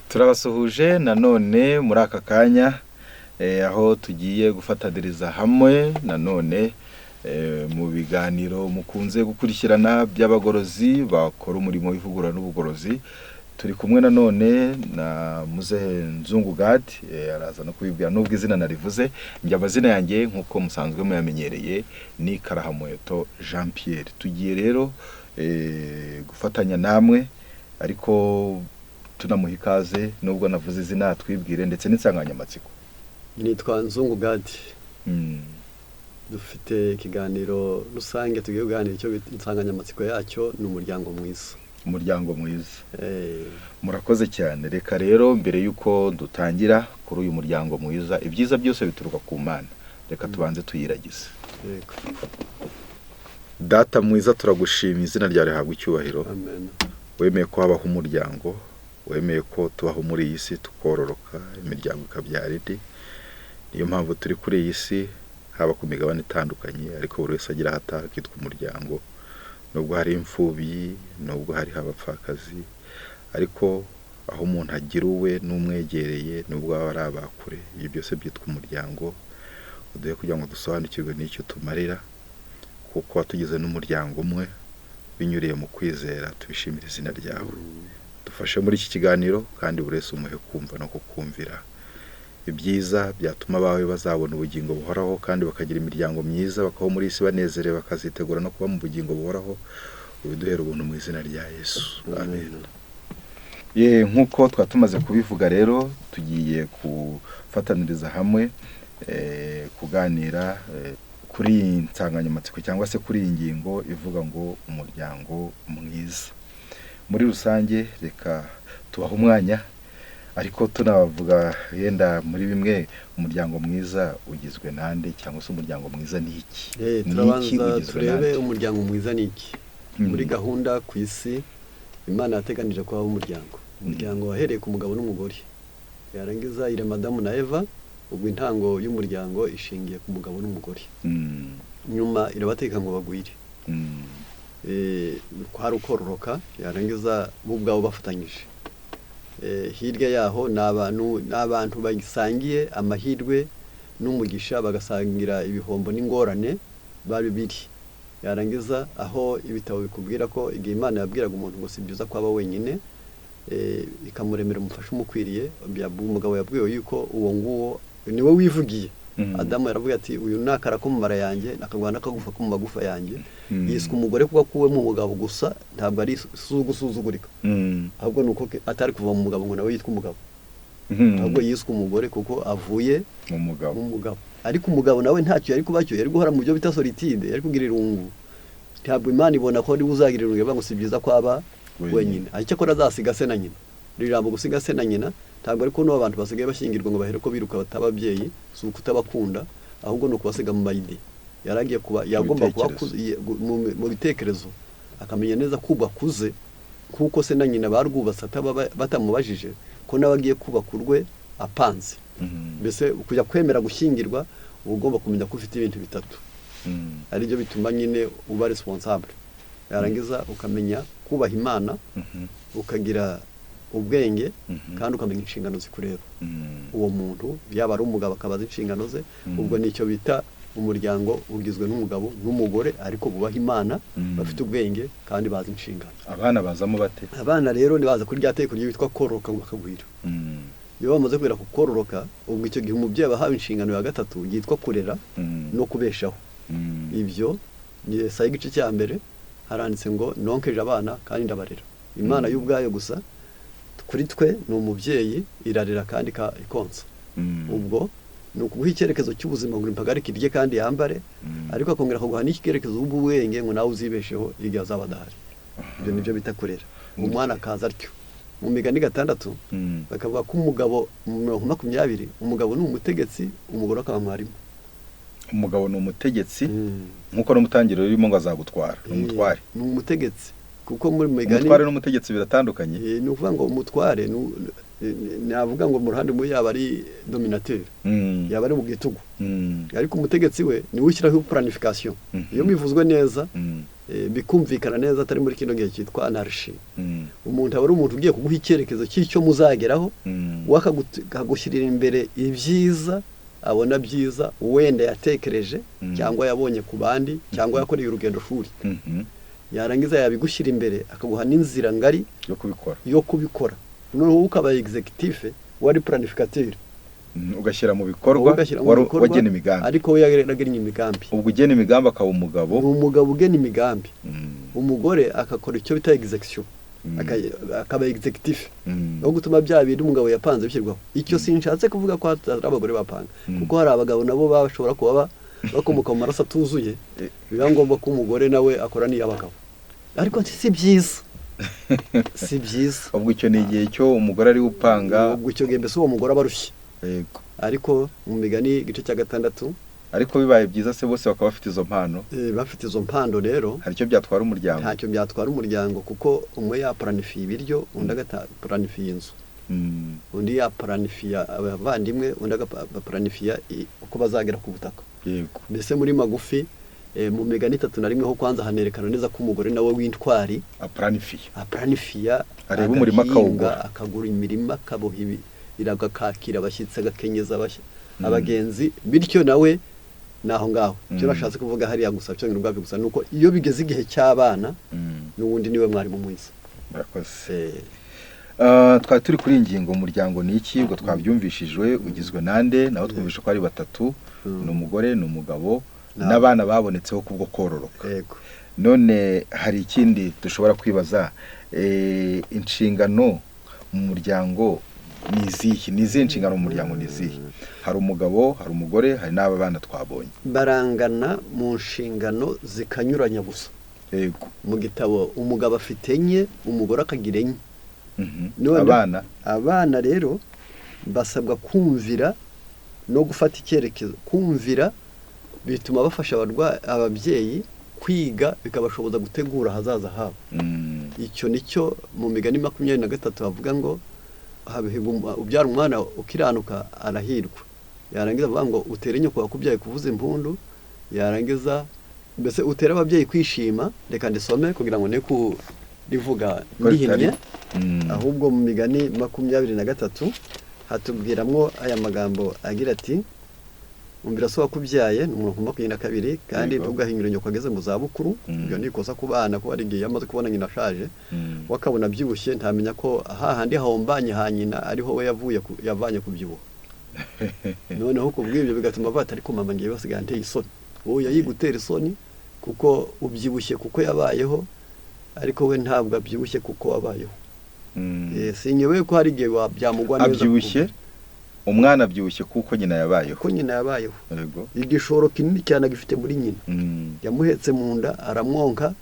Turabasuhuje nanone muri aka kanya, aho tugiye gufataniriza hamwe nanone mu biganiro mukunze gukurikirana by'abagorozi bakora umurimo w'ivugurura n'ubugorozi. Turi kumwe nanone na Muzehe Nzungu Gad, araza no kubibwira nubwo izina narivuze. Njye amazina yanjye nk'uko musanzwe muyamenyereye ni Karahamuheto Jean Pierre. Tugiye rero gufatanya namwe, ariko tunamuha ikaze nubwo navuze izina, twibwire ndetse n'insanganyamatsiko. Nitwa Nzungu Gadi. Dufite ikiganiro rusange tugiye kuganira, icyo bita insanganyamatsiko yacyo ni umuryango mwiza. Umuryango mwiza. Murakoze cyane. Reka rero mbere y'uko dutangira kuri uyu muryango mwiza, ibyiza byose bituruka ku Mana, reka tubanze tuyiragize. Yego. Data mwiza, turagushima, izina ryawe rihabwa icyubahiro. Amen. Wemeye ko habaho umuryango, wemeye ko tubaho muri iyi si, tukororoka, imiryango ikabyara indi. Niyo mpamvu turi kuri iyi si, haba ku migabane itandukanye, ariko buri wese agira aho ataha akitwa umuryango. Nubwo hari imfubyi, nubwo hariho abapfakazi, ariko aho umuntu agira uwe n'umwegereye, nubwo baba ari abakure, ibyo byose byitwa umuryango. Uduhe kugira ngo dusobanukirwe n'icyo tumarira, kuko watugize n'umuryango umwe binyuriye mu kwizera. Tubishimire izina ryawe. Dufashe muri iki kiganiro, kandi buri wese umuhe kumva no kukumvira ibyiza byatuma abawe bazabona ubugingo buhoraho, kandi bakagira imiryango myiza, bakabaho muri iyi si banezerewe, bakazitegura no kuba mu bugingo buhoraho. Ubiduhere ubuntu mu izina rya Yesu, amen. Ye, nk'uko twari tumaze kubivuga rero, tugiye gufataniriza hamwe kuganira kuri iyi nsanganyamatsiko cyangwa se kuri iyi ngingo ivuga ngo umuryango mwiza muri rusange. Reka tubahe umwanya, ariko tunabavuga yenda muri bimwe, umuryango mwiza ugizwe nande, cyangwa se umuryango mwiza ni iki? Ni iki? Turabanza Ugizwe turebe nande? umuryango mwiza ni iki. Muri gahunda ku isi, Imana yateganije ko habaho umuryango. Umuryango wahereye ku mugabo n'umugore, yarangiza irema Adamu na Eva. Ubwo intango y'umuryango ishingiye ku mugabo n'umugore. Nyuma irabategeka ngo bagwire. Kwari ukororoka, yarangiza bo ubwabo bafatanyije. Hirya yaho ni abantu basangiye amahirwe n'umugisha, bagasangira ibihombo n'ingorane bari biri. Yarangiza aho ibitabo bikubwira ko igihe Imana yabwiraga umuntu ngo si byiza ko aba wenyine, ikamuremera umufasha umukwiriye. Umugabo yabwiwe yuko uwo nguwo niwe wivugiye. Adamu yaravuga ati: "Uyu ni akara ko mu mara yanjye, akagwa n'akagufa ko mu magufa yanjye." Yiswe umugore kuko akuwe mu mugabo gusa, ntabwo ari gusuzugurika, ahubwo ni uko atari kuva mu mugabo ngo nawe yitwe umugabo. Ahubwo yiswe umugore kuko avuye mu mugabo. Mu mugabo. Ariko umugabo nawe ntacyo yari kuba cyo, yari guhora mu byo bita solitude, yari kugira irungu. Ntabwo Imana ibona ko niba uzagira irungu, ivuga ngo si byiza ko aba wenyine. Wenyine. Ariko azasiga se na nyina. Iri jambo gusiga se na nyina ntabwo ariko n'ubu abantu basigaye bashyingirwa ngo bahere ko biruka bataba ababyeyi, si ukutabakunda, ahubwo ni ukubasiga mu mayidi. Yaragiye kuba yagomba kuba bitekerezo. akuze mu bitekerezo, akamenya neza ko ubu akuze, nk'uko se na nyina barwubatse batamubajije, ko nawe agiye kubaka urwe apanze. Mbese kujya kwemera gushyingirwa, uba ugomba kumenya ko ufite ibintu bitatu aribyo bituma nyine uba responsable, yarangiza ukamenya kubaha Imana, ukagira ubwenge, kandi ukamenya inshingano zikureba. Uwo muntu yaba ari umugabo akabaza inshingano ze. Ubwo nicyo bita umuryango ugizwe n'umugabo n'umugore, ariko bubaha Imana, bafite ubwenge kandi bazi inshingano. Abana bazamo bate? Abana rero ntibaza kuri rya tegeko ryitwa kororoka ngo bakagwira. Iyo bamaze kugera ku kororoka, ubwo icyo gihe umubyeyi aba ahawe inshingano ya gatatu yitwa kurera no kubeshaho. Ibyo ni Yesaya igice cya 1, haranditse ngo: "Nonkeje abana kandi ndabarera." Imana y'ubwayo gusa kuri twe ni umubyeyi, irarera kandi ikonsa. Ubwo ni ukuguha icyerekezo cy'ubuzima ngo impagarike irye kandi yambare, ariko akongera akaguha n'icyerekezo w'ubwenge ngo nawe uzibesheho igihe azaba adahari. Ibyo nibyo bita kurera. Umwana akaza atyo. Mu Migani 6 bakavuga ko umugabo, mu mirongo 20, umugabo ni umutegetsi, umugore akaba mwarimu. Umugabo ni umutegetsi, nk'uko n'umutangiriro urimo ngo azagutwara, ni umutware. Ni umutegetsi. Kuko muri migani, Umutware n'umutegetsi biratandukanye. Ni ukuvuga ngo umutware navuga ngo mu ruhande rumwe yaba ari dominateur, yaba ari mu gitugu, ariko umutegetsi we niwe ushyiraho planification. Iyo bivuzwe neza, bikumvikana neza, atari muri kino gihe cyitwa anarchie, umuntu aba ari umuntu ugiye kuguha icyerekezo cy'icyo muzageraho, we akagushyirira imbere ibyiza abona byiza wenda yatekereje, cyangwa yabonye ku bandi, cyangwa yakoreye urugendo shuri. Yarangiza yabigushyira imbere, akaguha n'inzira ngari yo kubikora. Yo kubikora. Noneho ukaba exécutif, wari planificateur. Ugashyira mu bikorwa. Ugashyira mu Wari bikorwa, wagena imigambi. Ariko we yaragennye imigambi. Ubwo ugena imigambi akaba umugabo. Ni umugabo ugena imigambi, umugore agakora icyo bita exécution, akaba exécutif, no gutuma bya bindi umugabo yapanze bishyirwaho. Icyo sinshatse kuvuga ko hatari abagore bapanga, kuko hari abagabo nabo bashobora kuba bakomoka mu maraso atuzuye, biba ngombwa ko umugore nawe akora n'iy'abagabo, ariko si byiza, si byiza. Ubwo icyo ni igihe cyo umugore ari upanga. Ubwo icyo gihe mbese uwo mugore aba arushye. Ariko mu Migani igice cya 6, Ariko bibaye byiza se bose bakaba bafite izo mpano? Bafite izo mpano rero, hari icyo byatwara umuryango? Ntacyo byatwara umuryango, kuko umwe yaplanifiye ibiryo, undi agaplanifiye inzu, undi yaplanifiye abavandimwe, undi agaplanifiya uko bazagera ku butaka. Mbese muri magufi, mu Migani 31 ho kwanza hanerekana neza ko umugore nawe w'intwari Aplanifiye. Aplanifiya. Areba umurima agahinga, akawugura. Akagura imirima, akaboha irago, akakira abashyitsi, agakenyeza abagenzi, bityo nawe ni aho ngaho. Icyo nashatse kuvuga hariya gusa cyonyine ubwabyo gusa ni uko iyo bigeze igihe cy'abana, n'ubundi niwe mwarimu mwiza. Murakoze. Twari turi kuri iyi ngingo, umuryango ni iki? Ubwo twabyumvishijwe, ugizwe nande? Naho twumvishe ko ari batatu: ni umugore, ni umugabo, n'abana babonetseho kubwo kororoka. None hari ikindi dushobora kwibaza: inshingano mu muryango ni izihe? Ni izihe nshingano mu muryango, ni izihe? Hari umugabo, hari umugore, hari n'aba bana twabonye. Barangana mu nshingano, zikanyuranya gusa. Mu gitabo umugabo afite enye, umugore akagira enye. Abana? Abana rero basabwa kumvira no gufata icyerekezo. Kumvira bituma bafasha ababyeyi kwiga, bikabashoboza gutegura ahazaza habo. Icyo nicyo mu Migani 23 bavuga ngo hahirwa ubyara umwana ukiranuka, arahirwa. Yarangiza avuga ngo utere nyoko wakubyaye kuvuza impundu, yarangiza mbese utere ababyeyi kwishima. Reka ndisome kugira ngo ne kurivuga Ko ritari- ndihinnye. Ahubwo mu Migani 23 hatubwiramo aya magambo agira ati: "Umvira so wakubyaye", ni umurongo 22, "kandi ntugahinyure nyoko ageze mu zabukuru." Ibyo ni ikosa ku bana, ko hari igihe iyo amaze kubona nyina ashaje, wakabona abyibushye, ntamenya ko hahandi hahombanye ha nyina ariho we yavuye yavanye kubyibuha. Noneho ku bw'ibyo bigatuma avuga ati: "Ariko mama ngiye basigaye anteye isoni." Uwo yayigutera isoni kuko ubyibushye kuko yabayeho, ariko we ntabwo abyibushye kuko wabayeho. Sinyobeye ko hari igihe byamugwa neza. Abyibushye, umwana abyibushye kuko nyina yabayeho. Kuko nyina yabayeho. Igishoro kinini cyane agifite muri nyina. Yamuhetse mu nda, aramwonka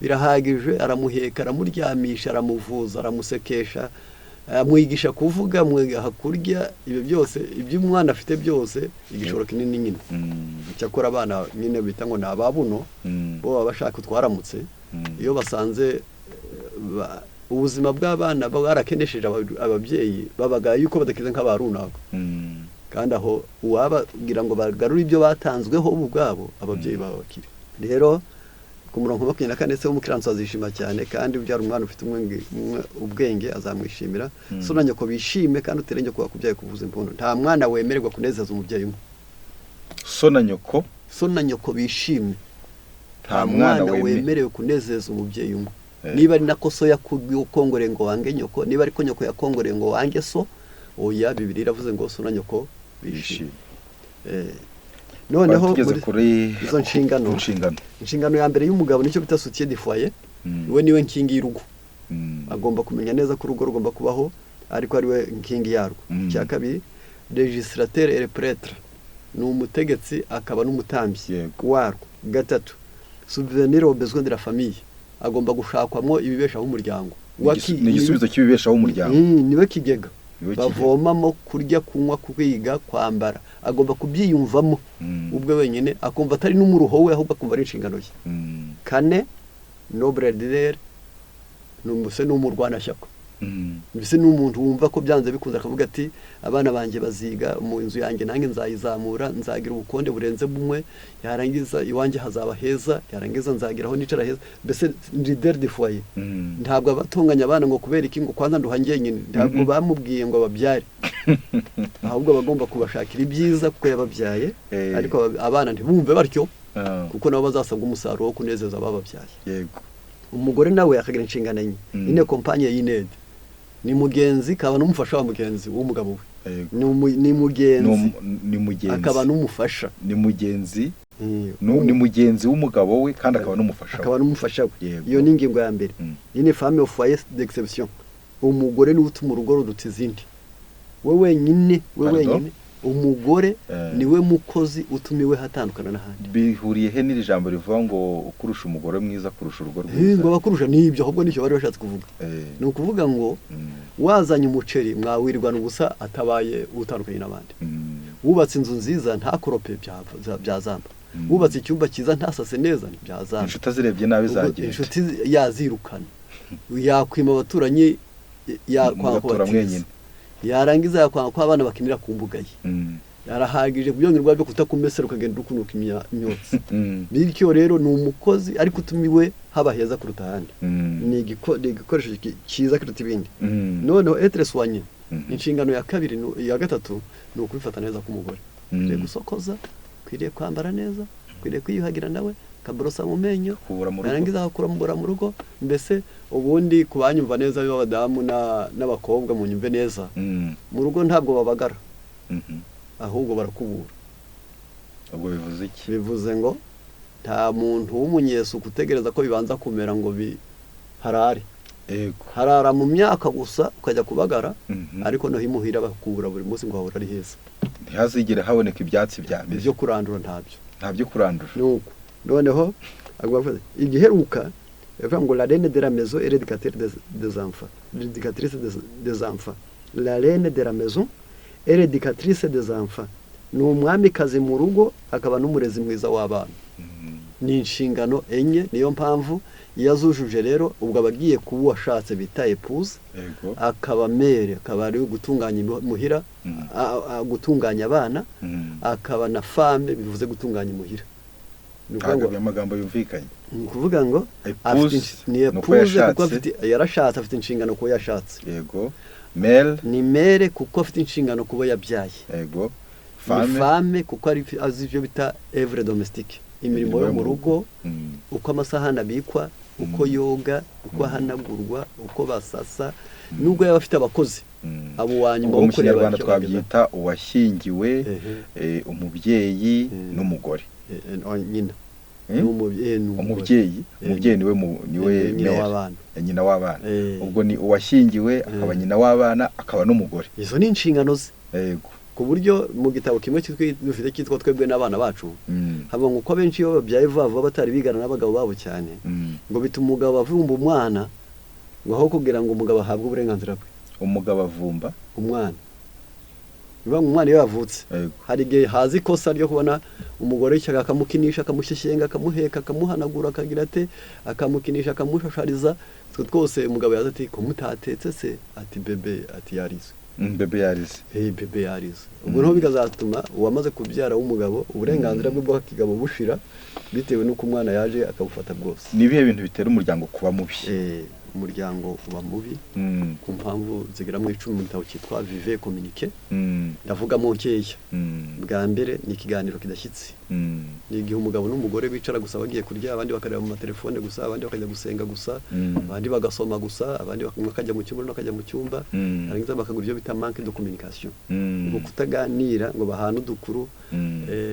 birahagije, aramuheka, aramuryamisha, aramuvuza, aramusekesha, amwigisha kuvuga, amwiha kurya. Ibyo byose, ibyo umwana afite byose, igishoro kinini ni nyina. Icyakora abana nyine bita ngo ni ababuno, bo baba bashaka utwaramutse. Iyo basanze ubuzima bw'abana bwarakenesheje ababyeyi, babaga yuko badakize nk'aba runaka. Kandi aho uwababwira ngo bagarure ibyo batanzweho ubu ubwabo, ababyeyi baba bakiri. Rero ku murongo 24: "Se w'umukiranutsi azishima cyane, kandi ubyara umwana ufite ubwenge azamwishimira. So na nyoko bishime, kandi utere nyoko wakubyaye kuvuza impundu." Nta mwana wemererwa kunezeza umubyeyi umwe. So na nyoko. So na nyoko bishime. Nta mwana wemerewe kunezeza umubyeyi umwe. Niba ari nako so yakongoreye ngo wange nyoko, niba ariko nyoko yakongoreye ngo wange so, oya, Bibiliya iravuze ngo so na nyoko bishime. Bishime. Noneho tugeze muri kuri izo nshingano. Ku nshingano. Inshingano ya mbere y'umugabo nicyo bita soutien du foyer. We niwe nkingi y'urugo. Agomba kumenya neza ko urugo rugomba kubaho, ariko ari we nkingi yarwo. Icya kabiri, législateur et prêtre, ni umutegetsi akaba n'umutambyi warwo. Gatatu, subvenir aux besoins de la famille, agomba gushakwamwo ibibeshaho umuryango. Ni igisubizo cy'ibibeshaho umuryango. Niwe kigega Niwe kigega. bavomamo kurya, kunywa, kwiga, kwambara. Agomba kubyiyumvamo ubwe wenyine, akumva atari n'umuruho we, ahubwo akumva ari inshingano ye. Kane, noble leader. Mbese ni umurwanashyaka, mbese ni umuntu wumva ko byanze bikunze, akavuga ati: "Abana banjye baziga mu nzu yanjye, nanjye nzayizamura, nzagira ubukonde burenze bumwe, yarangiza iwanjye hazaba heza, yarangiza nzagira aho nicara heza." Mbese leader de foyer. Ntabwo abatunganya abana ngo kubera iki, ngo kwanza nduha njyenyine. Ntabwo bamubwiye ngo ababyare, ahubwo abagomba kubashakira ibyiza kuko yababyaye. Ariko abana ntibumve batyo, kuko nabo bazasabwa umusaruro wo kunezeza abababyaye. Umugore nawe akagira inshingano enye. Une compagne, une aide, ni mugenzi kaba n'umufasha wa mugenzi w'umugabo we. Ni mugenzi Ni mugenzi akaba n'umufasha. Ni mugenzi, ni mugenzi w'umugabo we kandi akaba n'umufasha we. Akaba n'umufasha we. Iyo ni ingingo ya mbere. Une femme au foyer d'exception, umugore niwe utuma urugo ruruta izindi, we wenyine, we Pardon? wenyine. Umugore niwe mukozi utuma iwe hatandukana n'ahandi. Bihuriye he n'iri jambo rivuga ngo ukurusha umugore mwiza kurusha urugo ngo rwiza? abakurusha nibyo, ahubwo nicyo bari bashatse kuvuga. Ni ukuvuga ngo wazanye umuceri mwawirwana ubusa atabaye utandukanye n'abandi. Wubatse inzu nziza ntakorope, byazamba. Wubatse icyumba cyiza ntasase neza, ntibyazamba. Inshuti azirebye nabi Ubwo zagenda. Inshuti yazirukana, yakwima abaturanyi, yakwanga Mugatura kubatiza, mwenyine. yarangiza yakwanga ko abana bakinira ku mbuga ye. Arahagije kubyongerwa byo kutakumesera ukagenda ukunuka imyotsi. Bityo rero ni umukozi ariko utumiwe haba heza kuruta ahandi. Ni igikoresho cyiza kuruta ibindi. Noneho être soigné, inshingano ya kabiri, iya gatatu ni ukubifata neza k'umugore. Ukwiriye gusokoza, ukwiriye kwambara neza, ukwiriye kwiyuhagira nawe akaborosa mu menyo, Kubura mu rugo. yarangiza agakurambura mu rugo. Mbese ubundi ku banyumva neza b'abadamu n'abakobwa, munyumve neza, mu rugo ntabwo babagara, ahubwo barakubura. Ubwo bivuze iki? Bivuze ngo nta muntu w'umunyesuku utegereza ko bibanza kumera ngo biharare. Harara mu myaka gusa ukajya kubagara, ariko no imuhira bakubura buri munsi ngo hahora ari heza. Ntihazigere haboneka ibyatsi byameze. Ibyo kurandura ntabyo. Nta byo kurandura. Nuko noneho igiheruka yavuga ngo la reine de la maison est l'éducatrice des enfants, l'éducatrice des enfants. La reine de la maison est l'éducatrice des enfants, ni umwamikazi mu rugo akaba n'umurezi mwiza w'abana. Ni inshingano enye. Niyo mpamvu iyo azujuje rero, ubwo aba agiye kuba uwashatse bita épouse, akaba mère, akaba ari gutunganya imuhira, gutunganya abana, akaba na femme, bivuze gutunganya imuhira. Ni ukuvuga ngo Ntabwo amagambo yumvikanye. Ni ukuvuga ngo Épouse, afite ni ni uko épouse kuko yashatse. afite, yarashatse, afite inshingano kuba yashatse. Mère. Ni mère kuko afite inshingano kuba yabyaye. Ni Femme. femme kuko ari azi ibyo bita œuvre domestique, imirimo yo mu rugo, uko amasahani abikwa, uko yoga, uko ahanagurwa, uko basasa, nubwo yaba afite abakozi, abo wa nyuma Ubwo wo mu kureba Kinyarwanda icyo twabyita uwashyingiwe, umubyeyi n'umugore. Oh, nyina. Eh? Ni umugore. Umubyeyi. Umubyeyi niwe niwe nyina mère. w'abana. Nyina w'abana. Ubwo ni uwashyingiwe, akaba nyina w'abana, akaba n'umugore. Izo ni inshingano ze. Ku buryo mu gitabo kimwe dufite cyitwa "Twebwe n'abana bacu", haba ngo uko abenshi iyo babyaye vuba vuba batari bigana n'abagabo babo cyane, ngo bituma umugabo avumba umwana, ngo aho kugira ngo umugabo ahabwe uburenganzira bwe. Umugabo avumba umwana. Bivuga ngo umwana iyo yavutse, hari igihe haza ikosa ryo kubona umugore yicaga akamukinisha, akamushyeshyenga, akamuheka, akamuhanagura, akagira ate, akamukinisha, akamushashariza twe twose. Umugabo yaza ati: "Ko mutatetse se?" Ati: "Bébé," ati, "yarize." Bébé yarize. Hey, bébé yarize. Ubwo noneho bikazatuma uwamaze kubyara w'umugabo uburenganzira bwe bw'akigabo bushira, bitewe n'uko umwana yaje akabufata bwose. Ni ibihe bintu bitera umuryango kuba mubi? Umuryango uba mubi ku mpamvu zigera mu 10 mu gitabo cyitwa "Vivre communiquer". Ndavugamo nkeya. Bwa mbere ni ikiganiro kidashyitse. Ni igihe umugabo n'umugore bicara gusa bagiye kurya, abandi bakareba mu matelefone gusa, abandi bakajya gusenga gusa, abandi bagasoma gusa, abandi umwe akajya mu cyumba, undi akajya mu cyumba, barangiza bakagura ibyo bita manque de communication, ngo kutaganira ngo bahane udukuru,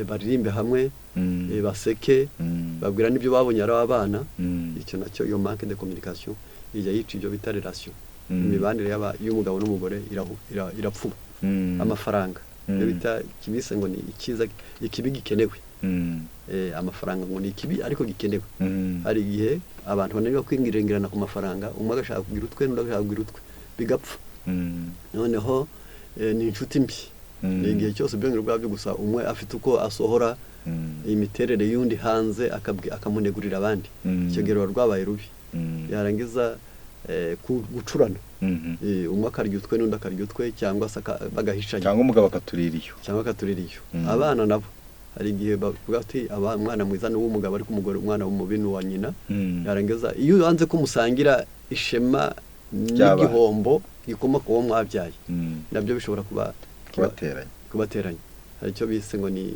baririmbe hamwe, baseke, babwira n'ibyo babonye ari abana. Icyo nacyo, iyo manque de communication ijya yica ibyo bita relation, imibanire y'umugabo n'umugore irapfuba. Amafaranga, ibyo bita kibise ngo ni icyiza, ikibi gikenewe. Amafaranga ngo ni ikibi ariko gikenewe. Hari igihe abantu bananirwa kwingiringirana ku mafaranga, umwe agashaka kugira utwe n'undi agashaka kugira utwe, bigapfa. Noneho ni inshuti mbi. Ni igihe cyose ubwenge bwabyo gusa umwe afite uko asohora imiterere y'undi hanze, akamunegurira abandi. Icyo gihe ruba rwabaye rubi. Yarangiza gucurana. Umwe akarya utwe n'undi akarya utwe, cyangwa se bagahishanya, cyangwa umugabo akaturira iyo, cyangwa akaturira iyo. Abana nabo hari igihe bavuga ati umwana mwiza ni uw'umugabo, ariko umugore umwana mubi ni uwa nyina. Yarangiza iyo wanze ko musangira ishema n'igihombo gikomoka uwo mwabyaye, nabyo bishobora kuba kubateranya. Kubateranya. Hari icyo bise ngo ni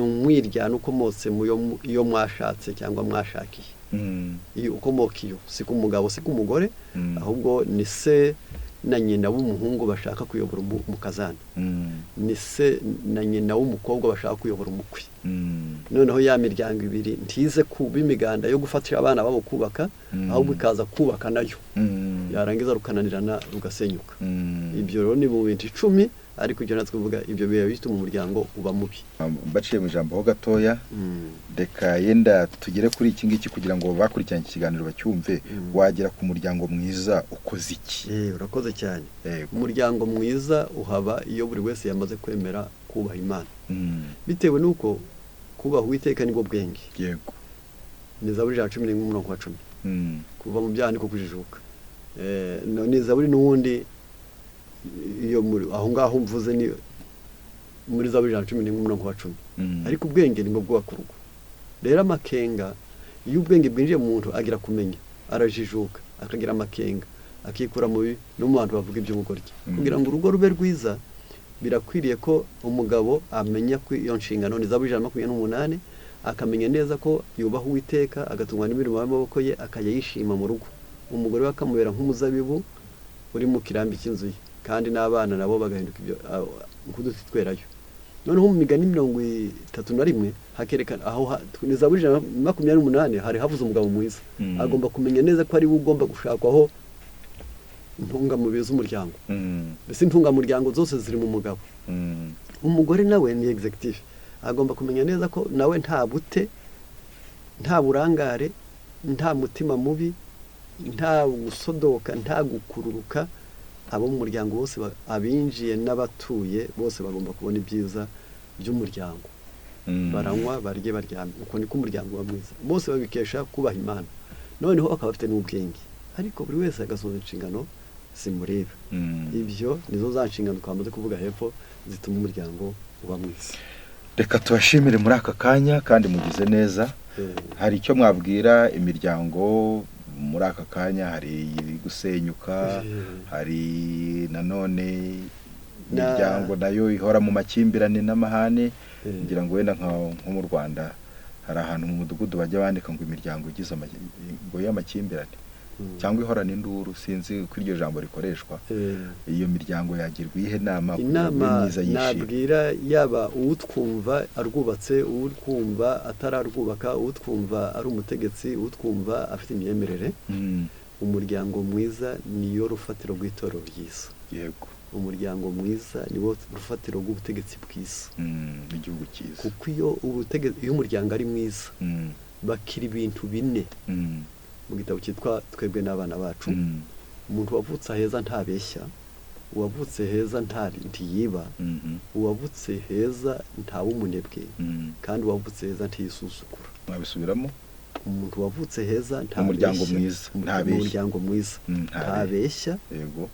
umwiryane ukomotse mu iyo mwashatse cyangwa mwashakiye. Iyo ukomoka iyo si ku mugabo, si ku mugore, ahubwo ni se na nyina w'umuhungu bashaka kuyobora umukazana, ni se na nyina w'umukobwa bashaka kuyobora umukwe. Noneho ya miryango ibiri ntize kuba imiganda yo gufatira abana babo kubaka, ahubwo ikaza kubaka nayo, yarangiza rukananirana rugasenyuka. Ibyo rero ni mu bintu 10, ariko ibyo natwe kuvuga ibyo biba bituma umuryango uba mubi. Baciye mu ijambo ho gatoya, reka yenda tugere kuri iki ngiki kugira ngo bakurikiranye iki kiganiro bacyumve. Wagera ku muryango mwiza ukoze iki? Urakoze cyane. Umuryango mwiza uhaba iyo buri wese yamaze kwemera kubaha Imana, bitewe n'uko kubaha Uwiteka nibwo bwenge. Ni Zaburi 111:10. Kuva mu byaha niko kujijuka. Ni Zaburi n'ubundi iyo aho ngaho mvuze ni muri Zaburi 111:10. Ariko ubwenge nibwo bwubaka urugo. Rero amakenga, iyo ubwenge bwinjiye mu muntu agira kumenya, arajijuka, akagira amakenga, akikura mu bibi no mu bantu bavuga iby'ubugoryi. Kugira ngo urugo rube rwiza birakwiriye ko umugabo amenya ko iyo nshingano ni Zaburi 128, akamenya neza ko yubaha Uwiteka, agatungwa n'imirimo y'amaboko ye, akajya yishima mu rugo. Umugore we akamubera nk'umuzabibu uri mu kirambi cy'inzu ye, kandi n'abana nabo bagahinduka ibyo nk'uduti twerayo. Noneho mu migani 31 hakerekana aho ni Zaburi 128 hari havuze umugabo mwiza. Agomba kumenya neza ko ari we ugomba gushakwaho intungamubiri z'umuryango. Mbese intungamuryango zose ziri mu mugabo. Umugore nawe ni executive, agomba kumenya neza ko nawe nta bute, nta burangare, nta mutima mubi, nta gusodoka, nta gukururuka. Abo mu muryango bose, abinjiye n'abatuye bose bagomba kubona ibyiza by'umuryango. Baranywa, barye, baryame. Uko niko umuryango uba mwiza. Bose babikesha kubaha Imana, noneho bakaba bafite n'ubwenge, ariko buri wese agasoza inshingano zimureba. Ibyo nizo za nshingano twamaze kuvuga hepfo zituma umuryango uba mwiza. Reka tubashimire muri aka kanya kandi mugize neza. Hari icyo mwabwira imiryango muri aka kanya? Hari iri gusenyuka, hari nanone imiryango nayo ihora mu makimbirane n'amahane. Ngira ngo wenda nko mu Rwanda hari ahantu mu mudugudu bajya bandika ngo imiryango igize ngo y'amakimbirane cyangwa ihorana induru, sinzi ko iryo jambo rikoreshwa. Iyo miryango yagirwa iyihe nama? Inama nabwira yaba uwutwumva arwubatse, uwutwumva atararwubaka, uwutwumva ari umutegetsi, uwutwumva afite imyemerere, umuryango mwiza niyo rufatiro rw'itorero ryiza. Yego. Umuryango mwiza niwo rufatiro rw'ubutegetsi bwiza n'igihugu cyiza. Kuko iyo umuryango ari mwiza bakira ibintu 4 mu gitabo cyitwa Twebwe n'abana bacu. Umuntu wavutse heza ntabeshya, uwavutse heza ntiyiba, uwavutse heza ntawumunebwe, kandi uwavutse heza ntiyisuzugura. Mwabisubiramo? Umuntu wavutse heza ntabeshya, umuryango mwiza ntabeshya,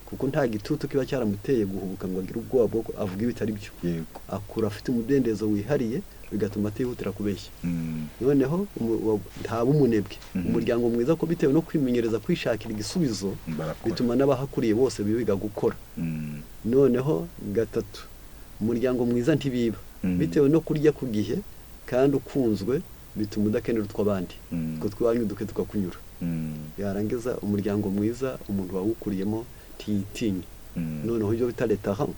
kuko nta gitutu kiba cyaramuteye guhubuka ngo agire ubwoba bwo avuga ibitari byo. Akura afite umudendezo wihariye, bigatuma atihutira kubeshya. Noneho ntaba umunebwe. Umuryango mwiza ko bitewe no kwimenyereza kwishakira igisubizo bituma n'abahakuriye bose biga gukora. Noneho 3, umuryango mwiza ntibiba, bitewe no kurya ku gihe kandi ukunzwe bituma udakenera utw'abandi, utwo twanyu duke tukakunyura. Yarangiza umuryango mwiza umuntu wawukuriyemo ntiyitinya. Noneho ibyo bita letahan,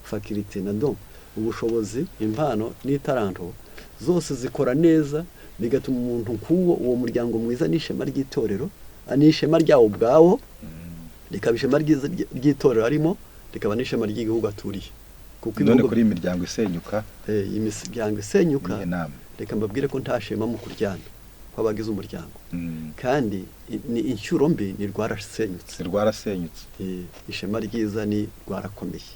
fakirite na don, ubushobozi, impano n'itaranto zose zikora neza, bigatuma umuntu nk'uwo uwo muryango mwiza n'ishema ry'itorero, n'ishema ryawo ubwawo, rikaba ishema ry'itorero arimo, rikaba n'ishema ry'igihugu aturiye. Kuko none kuri imiryango isenyuka, imiryango isenyuka, reka mbabwire ko nta shema mu kuryana. kw'abagize umuryango. Kandi ni incyuro mbi ni rwarasenyutse. Rwarasenyutse. Ishema ryiza ni rwarakomeye.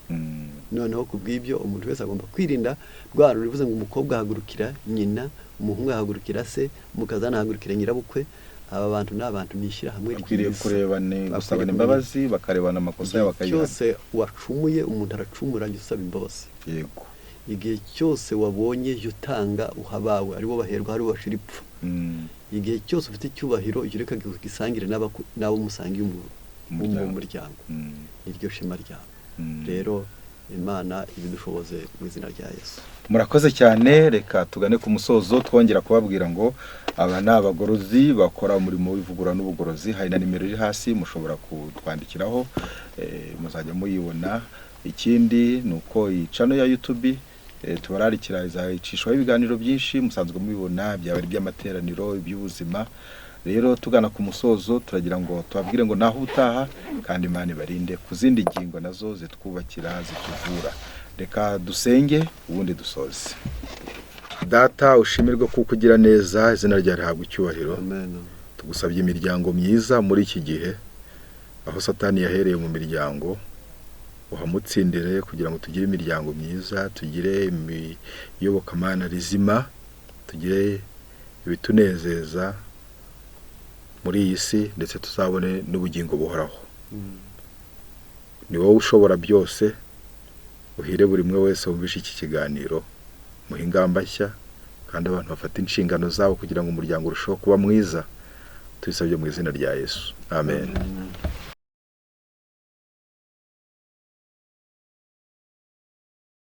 Noneho ku bw'ibyo umuntu wese agomba kwirinda rwa rurivuze ngo umukobwa ahagurukira nyina, umuhungu ahagurukira se, umukazana ahagurukira nyirabukwe. Aba bantu ni abantu ni ishyirahamwe Bakwiriye ryiza. kurebana, Bakwiriye gusabana kumenya. imbabazi, bakarebana amakosa yabo, Igihe bakayihana. cyose wacumuye, umuntu aracumura, jya usaba imbabazi. Igihe cyose wabonye, jya utanga, uha abawe, aribo baherwa, aribo bashira ipfa. Igihe cyose ufite icyubahiro, jya ureka gisangire n'abo musangiye Umuryango. mu muryango. Niryo shema ryawe. Rero Imana ibidushoboze mu izina rya Yesu. Murakoze cyane. Reka tugane ku musozo, twongera kubabwira ngo aba ni abagorozi bakora umurimo w'ivugurura n'ubugorozi. Hari na nimero iri hasi mushobora kutwandikiraho, muzajya muyibona. Ikindi ni uko iyi channel ya YouTube, tubararikira, izayicishwaho ibiganiro byinshi musanzwe mubibona, byaba ari iby'amateraniro, iby'ubuzima. Rero tugana ku musozo, turagira ngo tubabwire ngo naho ubutaha, kandi Imana ibarinde ku zindi ngingo nazo zitwubakira, zituvura. Reka dusenge ubundi dusoze. Data, ushimirwe kuko ugira neza, izina ryawe rihabwa icyubahiro. Amen. Tugusabye imiryango myiza muri iki gihe aho Satani yahereye mu miryango, uhamutsindire kugira ngo tugire imiryango myiza, tugire iyobokamana rizima, tugire ibitunezeza muri iyi si, ndetse tuzabone n'ubugingo buhoraho. Ni wowe ushobora byose. Uhire buri umwe wese wumvishe iki kiganiro, muhe ingamba nshya, kandi abantu bafate inshingano zabo kugira ngo umuryango urusheho kuba mwiza. Tubisabye mu izina rya Yesu, amen. Amen.